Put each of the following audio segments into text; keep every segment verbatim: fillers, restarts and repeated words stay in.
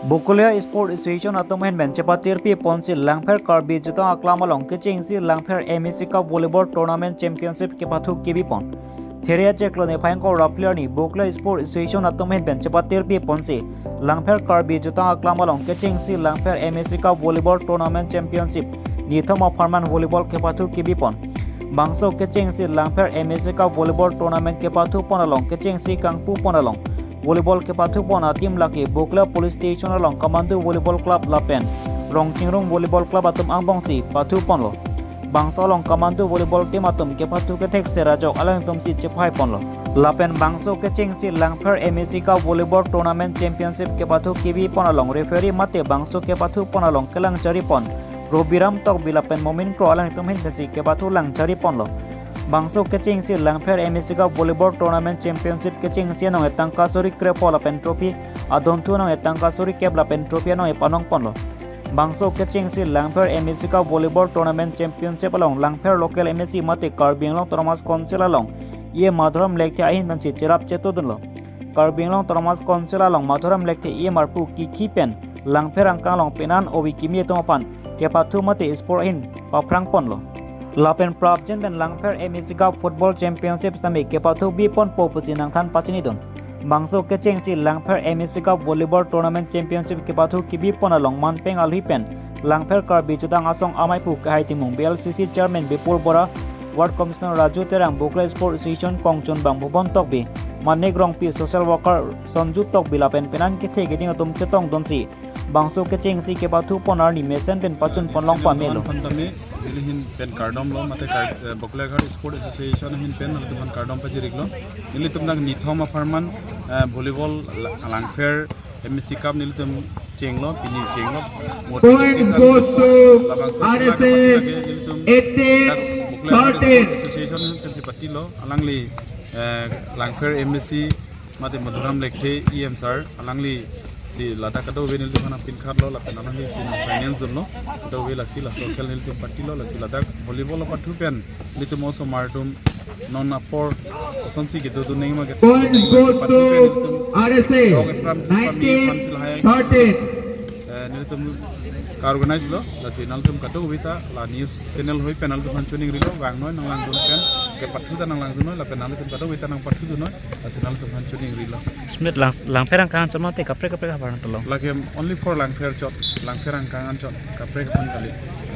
Bokolia Sport Association atum ahin pen chepatirpi ponsi Langpher Karbi Jutang Aklam along kechengsi Langpher M A C Cup Volleyball Tournament Championship kepathu kebipon. There achiklo niphai ingkoi ra phli arni Bokolia Sport Association atum ahin pen chepatirpi ponsi Langpher Karbi Jutang Aklam along kechengsi Langpher M A C Cup Volleyball Tournament Championship nithom apharman volleyball kepathu kebipon. Bangso kechengsi Langpher M A C Cup Volleyball Tournament kepathupon along kechengsi kangpupon along volleyball kepathupon a-team lake Bokolia Police Station along Kamandu Volleyball Club lapen Rongchingrung Volleyball Club atum angbongsi pathuponlo. Bangso along Kamandu Volleyball team atum kepathu kethek sera ajok alangtumsi chephaiponlo. Lapen bangso kechengsi Langpher M A C Cup Volleyball Tournament Championship kepathu kebipon along referee mate bangso kepathupon along kelang charipon Robiram Tokbi lapen Momin Kro alangtum ahin pensi kepathu lang chariponlo. Bangso kechengsi Langpher M A C Cup Volleyball Tournament Championship kechengsi anong etangka suri krepho lapen trophy adonthu anong etangka suri kep lapen trophy anong epanongponlo. Bangso kechengsi Langpher M A C Cup Volleyball Tournament Championship along Langpher local M A C mate Karbi Anglong Autonomous Council along E M Madhuram Lekthe ahin pensi cherap chetudunlo. Karbi Anglong Autonomous Council along Madhuram Lekthe E M arpu kikhi pen Langpher angkang along penan ove kimi atum aphan kepathu mate sport ahin paphrangponlo. Lapen prapjin pen Langpher M A C Cup Football Championship tame kepathu biponpo pusi nangthan pachinidun. Bangso kechengsi Langpher M A C Cup Volleyball Tournament Championship kepathu kebipon along manpeng alhi pen Langpher Karbi Jutang Asong Amei Pu Kehai Timung, B L C C Chairman Bipul Bora, Ward Commissioner Raju Terang, Bokolia Sport Association Kongchunbang Bhuban Tokbi, Manik Rongpi, Social Worker Sonju Tokbi lapen penan kethe keding atum chetongdunsi bangso kechengsi kepathupon arni mesen pen pachunpon long pamelo. Aphan tame, neli ahin pen kardomlo, mate kar-, eh, Bokolia Ghat Sport Association ahin pen nelitum aphan kardom pajiriklo. Nelitum dak nithom apharman, eh, volleyball la-, Langpher M A C Cup nelitum chenglo, pini chenglo. Point goes to labangso R S A, lake nelitum eighteen dak Bokolia Ghat thirteen. Sport Association ahin pensi patilo, alangli, eh, Langpher M A C mate Madhuram Lekthe E M sir, alangli si ladak kadokave nelitum aphan pinkhatlo, lapen alangli si nang finance dunlo, kadokave lasi laso akhel nelitum patilo, lasi ladak volleyball apathu pen nelitum osomar atum non apor kosonsi kedodun nangma ke Point goes to R S A, nelitum rok epram kipami nineteen aphan si lahai thirteen. Eh, nelitum ka-organize lo, lasi nangtum kadokave ta la news channel hoi pen nangtum aphan choningrilo, vangnoi nanglangdun pen, kepathu ta nanglangdunnoi, lapen nangtum kadokave ta nangpathudunnoi, lasi nangtum aphan choningrilo. Smith lang, Langpher angkang chot mate kaprek kaprek aphan tolo. Lake only for Langpher chot, Langpher angkang chot, kaprek aphan kali.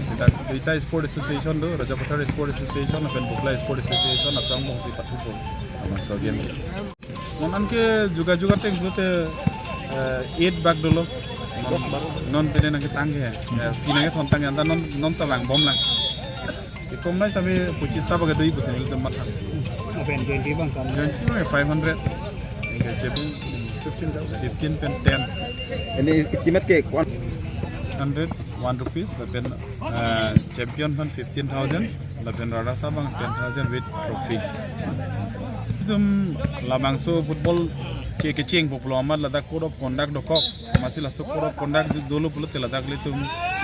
Sita duita Sport Association do, Rajapathar Sport Association, lapen Bokolia Sport Association, asong bongsi pathupo. Ama so game. Non anke jogajog ateng pulote, eh, eight bak dolo. Non, non pine nangketang ke, eh, pine nangkethon tang anta non, non ta vangbomlang. Kekom nai tame pochis ta bak do-i pusi nelitum matha. Lapen join fee abang kam? Join fee five hundred. Anke chebu fifteen thousand. Fifteen pen ten. Any estimate ke kwan? Hundred one rupees, lapen, eh, champion aphan fifteen thousand, lapen runner-up abang ten thousand with trophy. Itum labangso football ke kechengpo pulo amat ladak code of conduct dokok. Amatsi laso code of conduct dolo pulote ladak ilitum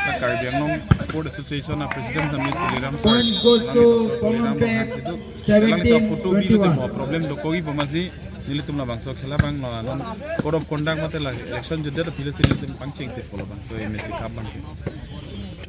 la Karbi Anglong Sport Association a president sami Tuliram sir. Point goes to Tuliram Common Bang Band, siduk. Seventeen twenty-one. Selang ilitum photo bi lote mo problem dokokji pu amatsi nelitum labangso khela abang lo anon code of conduct mate la election judge aphi lo si nelitum pangchengte pulo bangso M A C Cup abang ke.